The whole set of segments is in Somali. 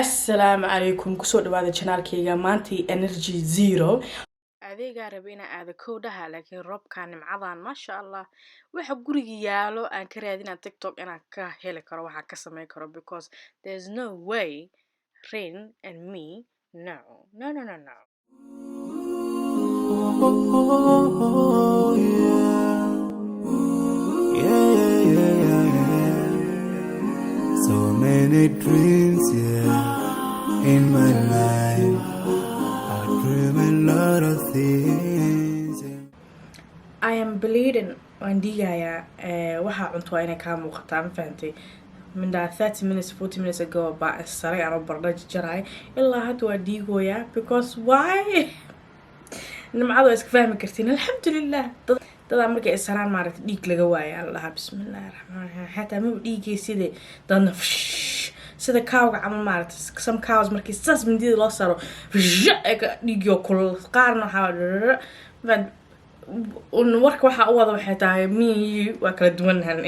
Assalaamu calaykum, kusoo dhawaada channelkayga. Maantii energy zero. Adeegaa raba inaa aado kowdhaha, laakiin roobkaa, nimcadan, maasha Allah, waxa guriga yaalo aan ka raadinaa TikTok inaan ka heli karo, waxaan ka sameyn karo, because there's no way rain and me. No, no, no, no, no. Oh, yeah. Yeah. So many dreams, yeah, in my life. I dream a lot of things. Yeah. I am bleeding, waan dhiigayaa. Waxaa cunto waa inay kaa muuqataa, ma fahantay? Mindhaa 30 minutes, 40 minutes ago baa saray anoo bardho jaraay, ilaa hadda waa dhiigooyaa. Because why? Nimcada waa iska fahmi kartiin. Alxamdulilah, dadaa markay isaraan, maaragta, dhiig laga waaya la dhahaa, bismillahi raxmaan raxiim, xataa maba dhiigay sida dadna fsh, sida cowga camal, maaragta, some cows markii saas mindida loo saro dhiigyo kulul, qaarna waxaa un warka waxaa u wada waxay tahay me, waa kala duwanahan.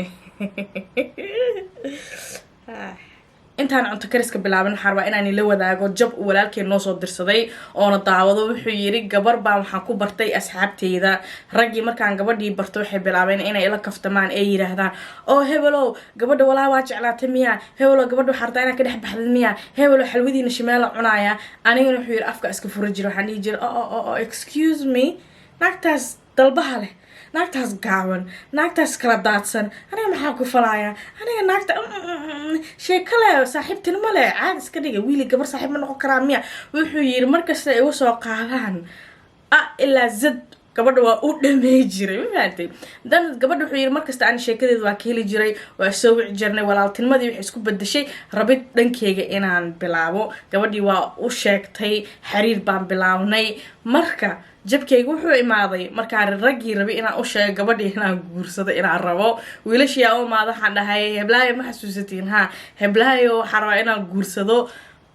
Intaan cunto kariska bilaabin, waxaan rabaa inaan ila wadaago jab uu walaalkeen noo soo dirsaday oona daawado. Wuxuu yiri, gabar baan waxaan ku bartay asxaabteyda raggii. Markaan gabadhii barto, waxay bilaabeen inay ila kaftamaan ee yidhaahdaan, "Oo hebelow, gabadha walaa waa jeclaatay miya? Hebelow, gabadha waxaa rabtaa inaad ka dhex baxdid miya? Hebelow, xalwadiina shimeela cunaaya." Anigana, wuxuu yiri, afka iska fura jira, waxaan dhihi jiray, Oh, excuse me, naagtaas dalbaha leh, naagtaas gaaban, naagtaas kala daadsan, aniga maxaa ku falaaya? Aniga naagta sheeko leh, saaxiibtinimo leh, caadi iska dhiga. Wiili gabar saaxiib ma noqon karaa miya?" Wuxuu yiri, markasta igu soo qaadaan a ilaa z, gabadha waa u dhamey jiray, ma fahamtay? Dan gabadha, wuxuu yiri, markasta aan sheekadeeda waa ka heli jiray, waa soo wici jirnay. Walaaltinimadii waxay isku bedeshay rabid dhankeyga inaan bilaabo. Gabadhii waa u sheegtay, xiriir baan bilaabnay. Marka jabkeyga wuxuu imaaday markaan raggii rabay inaan u sheego gabadhii inaan guursado, inaan rabo. Wiilashii aa u imaada, waxaan dhahay, "Heblaayo ma xasuusatiin? Ha, heblaayo waxaan rabaa inaan guursado."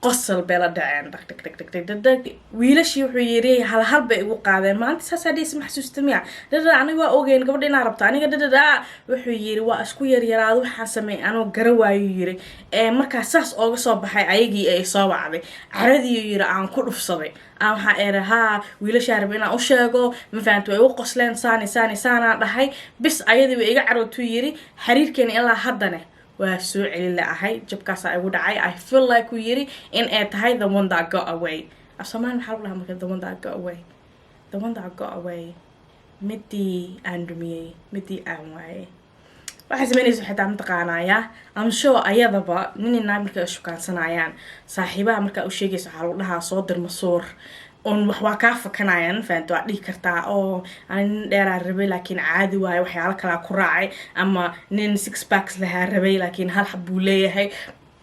Qosol bay la dhaceen, dhag dhag dhag dhag dhag dhag. Wiilashii, wuxuu yiri, hal hal bay igu qaadeen. "Maalinta saasaa dhehaysa, ma xasuusta miya? Dhadha, aniga waa ogeyn gabadha inaa rabto aniga." Dhadhadha, wuxuu yiri, waa isku yaryaraado, waxaan sameey anoo gara waayu yiri. Ee markaa saas ooga soo baxay ayagii ay soo wacday, caradii, yiri, aan ku dhufsaday, aan waxaa ere, "Haa, wiilashaa raba inaan u sheego, ma fahamta?" Way igu qosleen, saani saani saanaa dhahay bis. Ayadii way iga carootuu yiri. Xiriirkeena ilaa haddane waa soo celin la ahay. Jabkaasaa igu dhacay. I feel like, uu yiri, in ay tahay the one that got away. Af Soomaali maxaa lagu dhahaa marka the one that got away? The one that got away, midii aan dhumiyey, midii aan waayey. Waxay sameynaysa xitaa mataqaanaya. I'm sure ayadaba nin naag markay ishukaansanayaan, saaxiibaha markaa u sheegaysa, waxaa lagu dhahaa, "Soo dir masuur." Un wax waa kaa fakanayaan, fahamta? Waa dhihi kartaa, "Oo ani nin dheeraa rabay, laakiin caadi waaye, waxyaalo kalaa ku raacay," ama "Nin six packs lahaa rabay, laakiin hal xab buu leeyahay."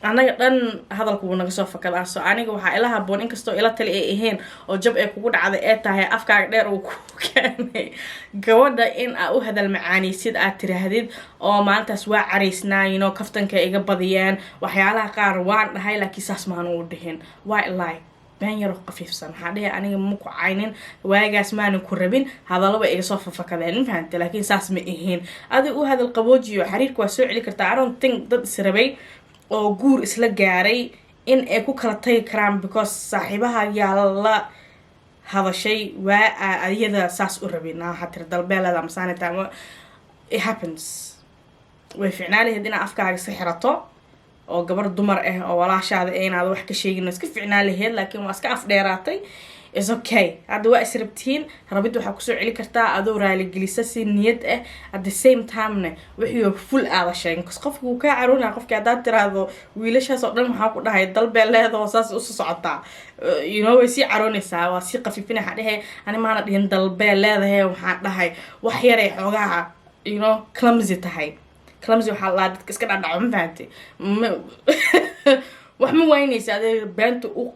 Annaga dhan hadalku wuu naga soo fakadaa. So aniga waxaa ila haboon, inkastoo ila tali ay ahayn oo jab ay kugu dhacday ee tahay afkaaga dheer uu ku keenay, gabadha in aa u hadal macaaniysid, aad tiraahdid, "Oo maalintaas waa caraysnaayin oo kaftanka iga badiyeen, waxyaalaha qaar waan dhahay, laakiin saas maan u dhihin." Why lie? Been yaroo qafiifsan waxaa dhihi, "Aniga ma ku caynin waagaas, maanan ku rabin, hadallo way iga soo fafakadeen, ma fahamte? Laakiin saas ma ahayn." Adig u hadal qaboojiyo, xiriirka waa soo celi kartaa. I don't think dad israbay oo guur isla gaaray in ay ku kala tagi karaan because saaxiibaha yaa la hadashay waa aa ayada saas u rabin. Waxaa tiri dalbeeleeda masaanita. It happens. Way ficnaa lahayd inaad afkaaga iska xirato oo gabar dumar ah oo walaashaada ee inaad wax ka sheegin, waa iska ficnaa lahayd, laakiin waa iska afdheeraatay. Is okay, hadda waa israbtiin. Rabid waxaa kusoo celi kartaa adoo raaligelisa si niyad ah, at the same timena wixii full aada sheegin, kas qofki wuu kaa caroonaya. Qofki haddaad tiraahdo, "Wiilashaas oo dhan waxaa ku dhahay dalbee leedao saas usu socotaa," way sii caroonaysaa. Waa sii qafiifina, waxaa dhehe, "Ani maana dhihin dalbee leedahay, waxaan dhahay wax yaray xoogaha clumsy tahay." Clumsy waxaa la dadka iska dhadhaco, ma fahantay? Wax ma waynaysa adee, beenta u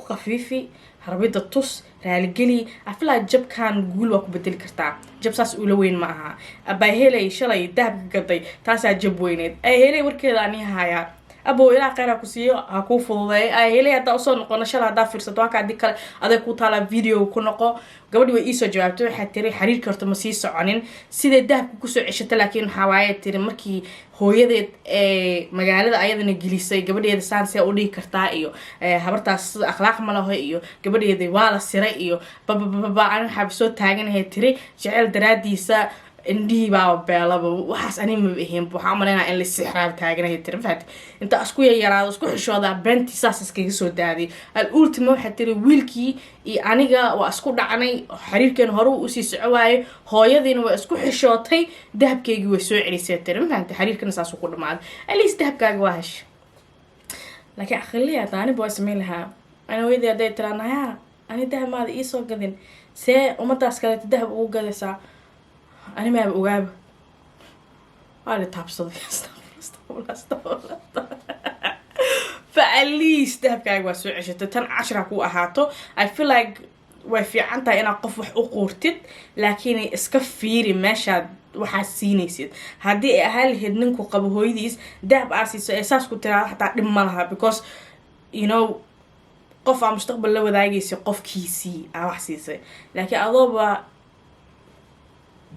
khafiifi, rabida tus, raaligeli. Afilaa jabkan guul waa ku bedeli kartaa. Jab saas ula weyn ma aha. Abaa helay shalay dahabka gaday, taasaa jab weyneed. Ay helay warkeeda ani hayaa. Abo, ilaa kheyr ha ku siiyo, ha kuu fududeeyo. Ay helay haddaa usoo noqono shala, haddaa fiirsato waa ka. Haddii kale aday ku taalaa, video ku noqo. Gabadhi way iisoo jawaabtay. Waxay tiri xiriirka horta ma sii soconin siday dahabka kusoo ceshata, laakiin waxaa waaye tiri markii hooyadeed ee magaalada ayadana gelisay gabadheeda, saan see u dhihi kartaa iyo habartaas sida akhlaaq ma laho iyo gabadheeda waa la siray iyo babababa. Ani waxaaba soo taaganahay tiri jecel daraadiisa indhihii baaba beelaba. Waxaas ani maba ahayn. Waxaa umalaynaa in la sixraab taaganahay tiri, mafahanti? Inta isku yayaraado, isku xishoodaa, beentii saas iskaga soo daaday. Al ultima waxay tiri wiilkii iyo aniga waa isku dhacnay, xiriirkeen hore uu usii soco waayey, hooyadiina waa isku xishootay, dahabkeygii way soo celisay tiri, mafahanti? Xiriirkana saasuu ku dhamaaday. At least dahabkaaga waa hesha, laakiin aqliya aniba waa samayn lahaa. Ani hooyadii hadday tiraa, "Nayaa, ani dahab maada iisoo gadin, see ummadaas kaleeto dahab ugu gadaysaa?" Ani maaba ogaaba, waa la taabsaday. Astaqfirullah, astaqfirullah. Fa at least dahabkaaga waa soo ceshatay. Tan cashra ku ahaato. I feel like way fiican tahay inaad qof wax u quurtid, laakiin iska fiiri meeshaad waxaad siinaysid. Haddii ay ahaan lahayd ninku qabo hooyadiis dahab aa siiso ee saas ku tiraado, xataa dhib ma laha, because qof aa mustaqbal la wadaagaysa, qofkiisii aa wax siisay. Laakiin adooba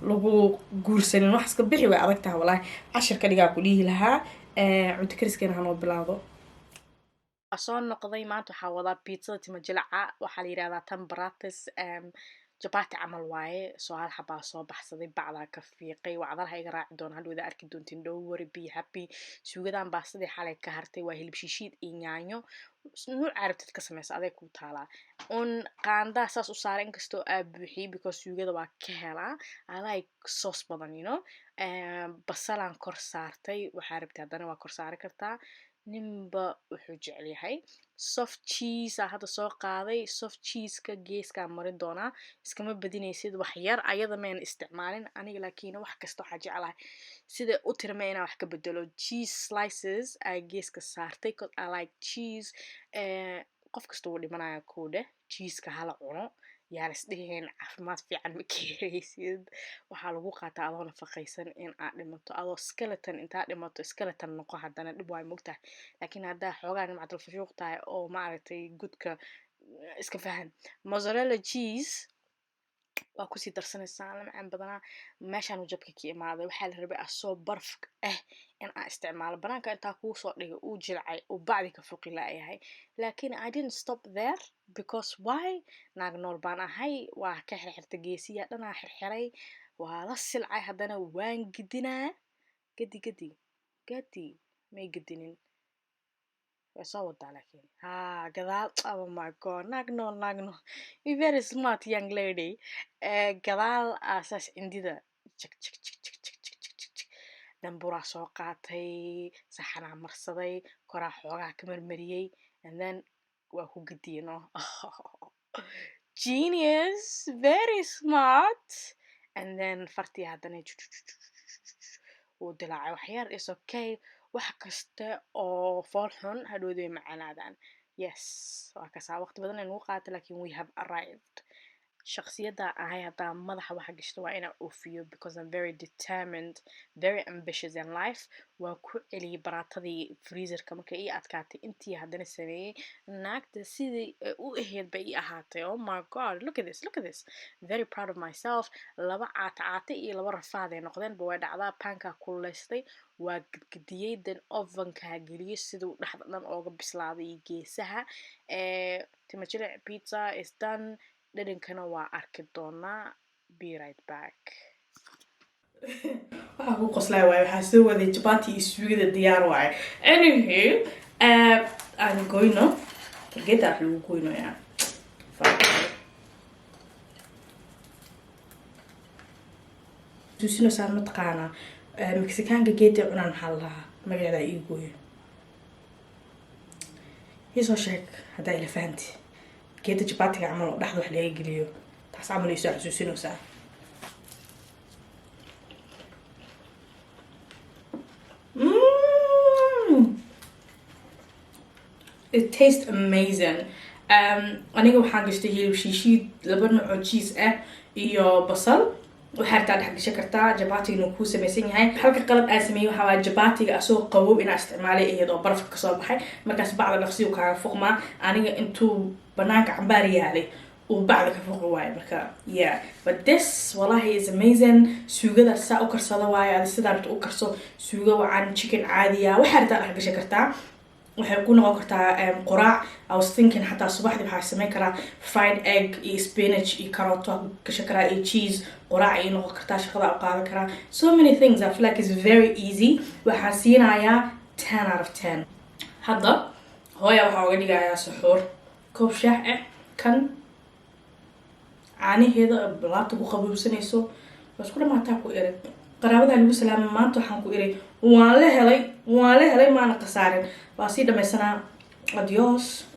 lagu guursanin, wax iska bixi way adag tahay. Walaahi cashirka dhigaa ku dhihi lahaa. Cunto kariskeena hanoo bilaawdo. Soo noqday. Maanta waxaa wadaa pizzada tima jilaca. Waxaa la yihahdaa tan baratis, jabati camal waaye. Soo hal xabaa soo baxsaday, bacdaa ka fiiqay, wacdalaha iga raaci doona, hadhowda arki doontiin. Don't worry, be happy. Suugadan baa sidii xalay ka hartay. Waa hilib shishiid iyo yaanyo, nuuc arabtid ka sameysa, aday kuu taalaa. Un qaandaa saas u saaray, inkastoo aa buuxiyey, because suugada waa ka helaa. I like sauce badan. Basalaan kor saartay. Waxaa rabtay haddana waa kor saari kartaa, ninba wuxuu jecel yahay. Soft cheese aa hadda soo qaaday. Soft cheeseka geeskaa marin doonaa. Iskama badinaysid, wax yar. Ayada mayna isticmaalin aniga, laakiin wax kasta waxaa jeclahay sida u tirma inaan wax ka bedelo. Cheese slices aa geeska saartay, 'cause I like cheese. Qof kasta wuu dhimanaya kuu dheh, cheeseka hala cuno. Yaa la isdheheen caafimaad fiican ma keenaysid. Waxaa lagu qaataa adoo nafaqaysan in aad dhimato, adoo skeleton intaa dhimato, skeleton noqo, haddana dhib waay, mogtahay. Laakiin haddaa xoogaa nimcatul fashuuq tahay oo maaragtay gudka iska fahan, mozzarella cheese waa kusii darsanaysaa, la macaan badanaa. Meeshaan jabka ka imaaday, waxaa la rabay asoo barf ah in aan isticmaalo. Banaanka intaa kuu soo dhigay, uu jilcay, uu bacdi ka foqi laayahay. Laakiin I didn't stop there, because why? Naag nool baan ahay. Waa ka xirxirta geesiya dhanaa, xirxiray, waa la silcay, haddana waan gedinaa. Gedi, gedi, gedi, may gedinin, way soo wadaa. Laakiin ha gadaal, oh my God, naag nool, naag nool, you very smart young lady. Gadaal aasaas cindida jig jig jig jig jig jig jig jig jig. Damburaa soo qaatay, saxanaa marsaday, koraa xoogaa ka marmariyey, and then waa ku gediyey. No, genius, very smart. And then fartii haddana wuu dilaacay waxyar. Is okay, wax kasta oo fool xun hadhowda way macaanaadaan. Yes, waa kasaa. Waqti badan ay nagu qaata, lakin we have arrived. Shakhsiyadda ahay haddaa madaxa waxa gashto waa inaan oofiyo, because I'm very determined, very ambitious in life. Waan ku celiyey baraatadii freezerka markay ii adkaatay. Intii haddana sameeyey, naagta sidii u ahayd bay ii ahaatay. Oh my God, look at this, look at this. Very proud of myself. Laba caata caata iyo laba rafaad ay noqdeen ba, way dhacdaa. Pankaa kululeystay, waa gedgediyey, then ovenkaa geliyey siduu dhexda dhan ooga bislaaday iyo geesaha. Timajilic pizza is done. Dhadhankana waa arki doonaa. Be right back. Waxaa ku qoslaa waaye, waxaa soo waday jabati iyo suugada diyaar waaye. Anywho, aan goyno fargeeta, wax lagu goynoyaa. Tusinaysaa, mataqaanaa Mexikaanka geedta cunaan, maxaa la dhahaa magaceeda? Ii gooyo, iisoo sheeg haddaa ila fahanti. Geedda jabatiga camal oo dhexda wax laga geliyo, taas camal iisoo xasuusinaysaa. It tastes amazing. Aniga waxaan gashtay hilib shiishiid, laba nooc oo cheese ah iyo basal. Waxaa rabtaa dhex gashan kartaa. Jabatiga inuu kuu samaysan yahay. Halka qalad aan sameeyey waxaa waaya jabatiga asagoo qabow inaa isticmaalay ahayd oo barafka kasoo baxay. Markaas bacda dhaqsiyu kaaga fuqmaa. Aniga intuu banaanka cambaar yaalay uu bacda ka fuqi waayo. Marka yeah, but this wallahi is amazing. Suugada saa u karsada waayo, adi sidaa rabta u karso. Suugo wacan, chicken caadiya, waxaa rabtaa dhex gashan kartaa. Waxay ku noqon kartaa quraac. I was thinking xataa subaxdii waxaa sameyn karaa fried egg iyo spinach iyo carrot gashan karaa iyo cheese. Quraac ay noqon kartaa, shaqada u qaadan karaa. So many things. I feel like it's very easy. Waxaan siinayaa 10 out of 10. Hadda hooya waxaa uga dhigayaa suxuur, koob shaah ah, kan caanaheeda laabta ku qaboobsanayso. Waa isku dhamaataa ku iri. Qaraabadaa lagu salaama. Maanta waxaan ku iri waan la helay, waan la helay, maana khasaarin. Waa sii dhamaysanaa. Adios.